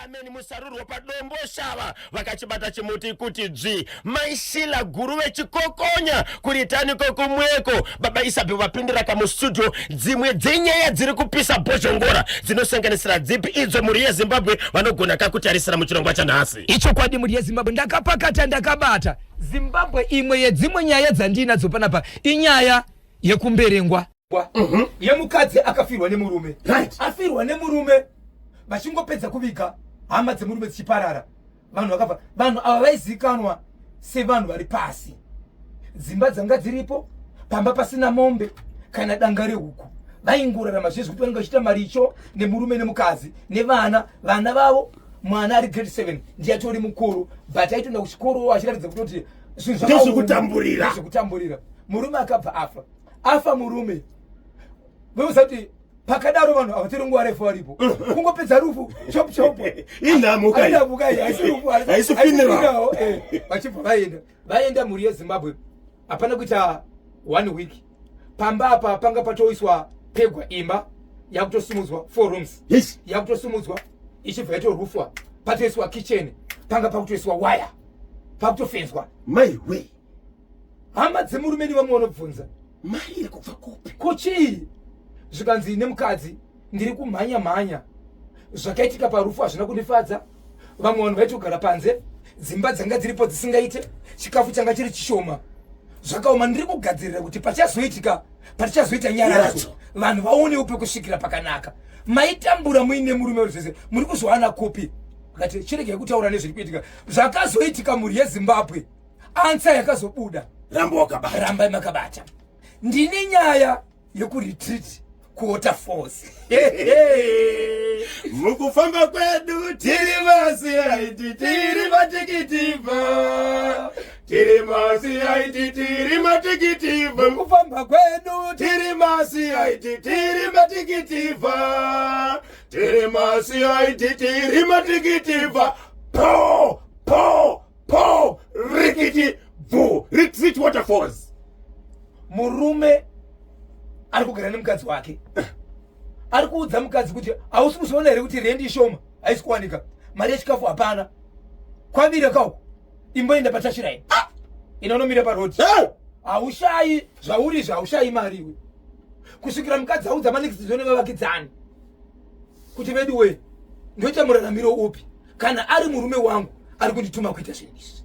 Amen Musarurwa paDomboshava vakachibata chimuti kuti dzvi. Mai Sheila Guru vechikokonya kuritani kokumweko. Baba Isabel vapindira kamustudio. Dzimwe dzenyaya dziri kupisa bhozhongora dzinosanganisira dzipi idzo mhuri yeZimbabwe vanogona kakutarisira muchirongwa chanhasi? Ichokwadi mhuri yeZimbabwe, ndakapakata ndakabata. Zimbabwe imwe yedzimwe nyaya dzandiinadzo panapa inyaya yekumberengwa yemukadzi akafirwa nemurume. Afirwa nemurume vachingopedza kuviga hama dzemurume dzichiparara, vanhu vakafa. Vanhu ava vaizikanwa sevanhu vari pasi, dzimba dzanga dziripo, pamba pasina mombe kana danga rehuku, vaingorarama zvezvi kuti vanenge vachiita maricho nemurume nemukadzi nevana. Vana vavo, mwana ari grade 7 ndiye atori mukuru, but aitoenda kuchikoro achiratidza kutoti zvinhu zvakaoma. Ndezvekutamburira. Ndezvekutamburira. Murume akabva afa. Afa murume, vosati pakadaro vanhu havatori nguva refu varipo, kungopedza rufu chop chop. Inhamo kai. Inhamo kai, haisi rufu, Haisi funeral. funeral, vachibva vaenda. Vaenda, mhuri yeZimbabwe, hapana kuita one week pamba apa panga patoiswa pegwa, imba yakutosimudzwa, four rooms. Yakutosimudzwa ichibva yatorufwa, patoiswa kitchen, panga pakutoiswa waya, pakutofenzwa. Mai we. Hama dzemurume nevamwe vanobvunza, mari iri kubva kupi? Ko chii? Zvikanzi nemukadzi, ndiri kumhanya mhanya, zvakaitika parufu hazvina kundifadza. Vamwe vanhu vaitogara panze, dzimba dzanga dziripo dzisingaite, chikafu changa chiri chishoma, zvakaoma. Ndiri kugadzirira kuti pachazoitika, patichazoita nyaradzo, vanhu vaonewo pekusvikira pakanaka. Maitambura muine murume zvese, muri kuzowana kupi? Akati chiregai kutaura nezviri kuitika. Zvakazoitika, mhuri yeZimbabwe, answer yakazobuda. Ramba wakabata. Rambai makabata. Ndine nyaya yekuRetreat kuWaterfalls. Mukufamba kwedu tiri maCID, tiri matikitivha, tiri maCID, tiri matikitivha. Mukufamba kwedu tiri maCID, tiri matikitivha, tiri maCID, tiri matikitivha. Po po po, rikiti bvu. Retreat, Waterfalls. Murume ari kugara nemukadzi wake, ari kuudza mukadzi kuti hausi kuzoona here kuti rendi ishoma, haisi kuwanika, mari yechikafu hapana, kwavira kauko, imboenda patachiraini inonomira parodi, haushayi zvauri izvi, haushayi mari iwe. Kusvikira mukadzi audza manext nevavakidzani kuti vedu we, ndoita muraramiro upi kana ari murume wangu ari kundituma kuita zvinhu izvi?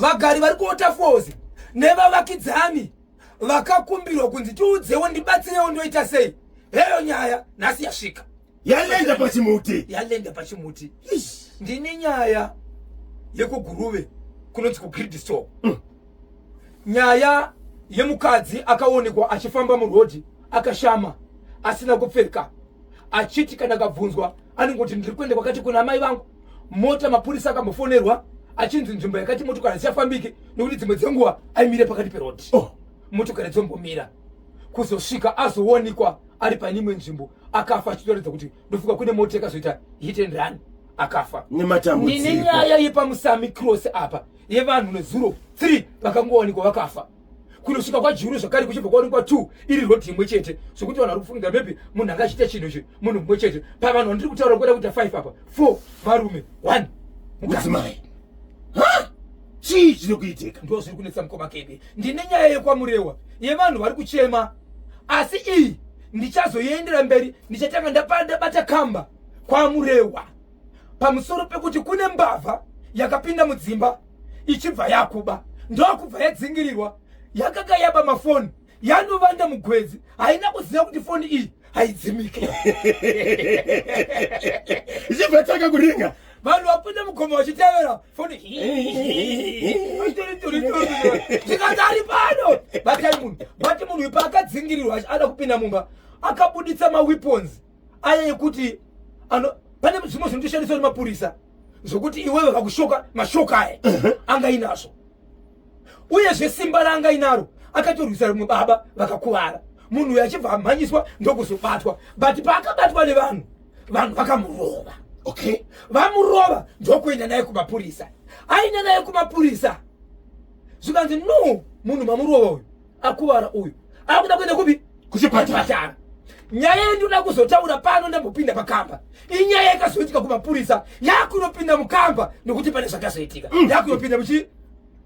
Vagari vari kuWaterfalls nevavakidzani vakakumbirwa kunzi tiudzewo, ndibatsirewo, ndoita sei? Heyo nyaya nhasi yasvika. Yalenda pachimuti. Yalenda pachimuti. Ndine nyaya yekuGuruve, kunonzi kuGrid Store. Nyaya yemukadzi akaonekwa achifamba murodhi akashama, asina kupfeka, achiti kana akabvunzwa anongoti ndiri kuenda kwakati kuna mai vangu. Mota, mapurisa akambofonerwa achinzi nzvimbo yakati motokari hadzichafambiki nekuti dzimwe dzenguva aimire pakati perodhi. Motokari dzombomira kuzosvika azowanikwa ari pane imwe nzvimbo akafa, achitoratidza kuti ndofunga kune mota yakazoita hit and run, akafa. Nematambudziko. Ndine nyaya yepaMusami Cross apa yevanhu nezuro 3 vakangowanikwa vakafa. Kunosvika kwaJuru zvakare kuchibva kwawanikwa 2, iri rodhi imwe chete, zvokuti vanhu vari kufungira maybe munhu anga achiita chinhu ichi munhu mumwe chete. Pavanhu vandiri kutaura kuda kuita 5 apa, 4 varume, 1 mudzimai. Ha, chii chiri kuitika? Ndo zviri kunetsa, mukoma Kebe. Ndine nyaya yekwaMurewa yevanhu vari kuchema, asi iyi ndichazoiendera mberi. Ndichatanga ndabata kamba kwaMurewa pamusoro pekuti kune mbavha yakapinda mudzimba ichibva yakuba, ndokubva yadzingirirwa. Yakanga yaba mafoni, yanovanda mugwedzi, haina kuziva kuti foni iyi haidzimike. Ichibva tanga kuringa. Vanhu vapinda mugoma vachitevera foni, zvikanzi ari pano, batai munhu. Bati munhu uyu paakadzingirirwa ada kupinda mumba, akabuditsa maweapons aya ekuti pane zvimwe zvinotoshandiswa nemapurisa zvokuti iwewe kakushoka mashoka aya anga inazvo, uyezve simba raanga inaro akatorwisa rimwe baba vakakuvara. Munhu uyu achibva amhanyiswa ndokuzobatwa, but paakabatwa nevanhu, vanhu vakamurova. Vamurova ndokuenda naye kumapurisa. Aenda naye kumapurisa, zvikanzi no, munhu mamurova uyu akuvara uyu, akuda kuenda kupi? Kuchipatara. Nyaya yendinoda kuzotaura pano ndambopinda pakamba inyaya yakazoitika kumapurisa, yakunopinda mukamba nokuti pane zvakazoitika. Yakunopinda muchi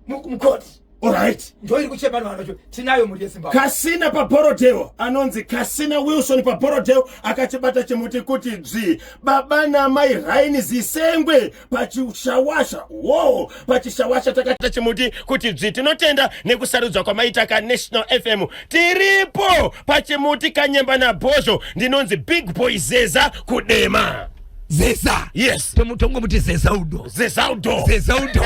mukoti. Alright. Ndo iri kuchema vanhu vacho tinayo mhuri yeZimbabwe. Kasina paBorodale, anonzi Kasina Wilson paBorodale, akachibata chimuti kuti dzvi. Baba namai Raini Zisengwe pachishawasha, wo pachishawasha takata chimuti kuti dzvi. Tinotenda nekusarudzwa kwamaita ka National FM. Tiripo pachimuti Kanyemba naBhozho, ndinonzi Big Boy Zeza Kudema. Zeza. Yes. Tongomuti Zezaudo. Zezaudo. Zezaudo.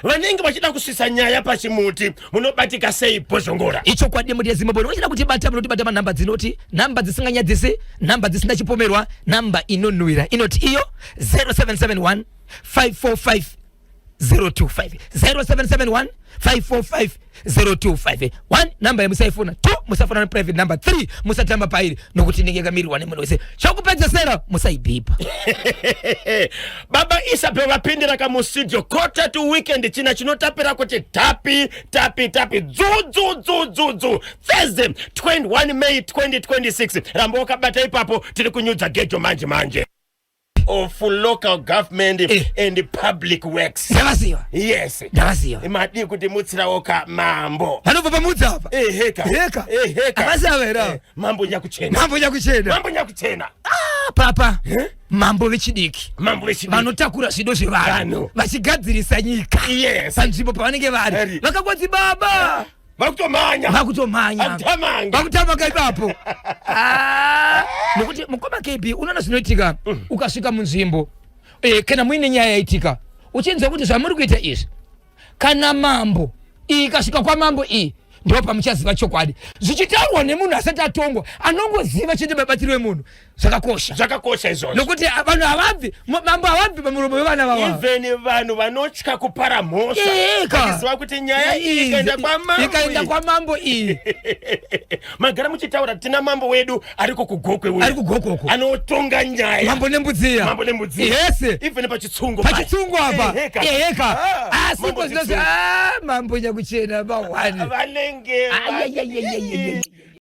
Vanenge vachida kusvisa nyaya pachimuti munobatika sei, Bhozhongora? Ichokwadi, mhuri yeZimbabwe, vachida kutibata munotibata panhamba dzinoti nhamba dzisinganyadzisi, nhamba dzisina chipomerwa, nhamba inonhuwira inoti iyo 0771 545 025, 0771 545 025. 1, namba yemusaifona. 2, musafona neprivate number. 3, musatamba pairi nokuti inenge yakamirirwa nemunhu wese. Chokupedzesera, musaibhipa. Baba Isabel vapindira kamustudio quarter to weekend, china chinotapira kuti tapi tapi tapi dzu dzu dzu dzu dzu, Thursday 21 May 2026. Ramba wakabata ipapo, tiri kunyudza gejo manje manje of Local Government and Public Works. Ndavaziva. Yes. Ndavaziva. Madi kuti mutsirawo ka mambo. Vanobva pamudzi apa. Eheka. Eheka. Eheka. Havasi ava here ava? Mambo Nyakuchena. Mambo Nyakuchena. Mambo Nyakuchena. Ah, papa. Mambo vechidiki. Mambo vechidiki. Vanotakura zvido zvevanhu. Vanhu. Vachigadzirisa nyika. Panzvimbo pavanenge vari. Vari. Vakakonzi baba. Vakutomhanya. Vakutomhanya. Vakutamanga. Vakutamanga ipapo. Ah, nokuti mukoma KB, unoona zvinoitika ukasvika munzvimbo, kana muine nyaya yaitika, uchinzwa kuti zvamuri kuita izvi, kana mambo iyi ikasvika kwamambo iyi, ndo pamuchaziva chokwadi. Zvichitaurwa nemunhu asati atongwa, anongoziva chete mabatiro emunhu. Zvakakosha. Zvakakosha izvozvo. Nokuti vanhu havabvi, mambo havabvi pamuromo wevana vavo. Even vanhu vanotya kupara mhosva Eka. vachiziva kuti nyaya iyi ikaenda kwamambo ikaenda iyi. Kwamambo iyi. Magara muchitaura, tina mambo wedu ariko kuGokwe uyu. Ari kuGokwe uko. Anotonga nyaya. Mambo Nembudziya. Mambo Nembudziya. Yes. Even pachitsungo. Pachitsungo apa. Eheka. Eheka. Ah, asi Mambo kozinozi Chitsungo. ah, mambo Nyakuchena mahwani. Vanenge Ayayayayayay.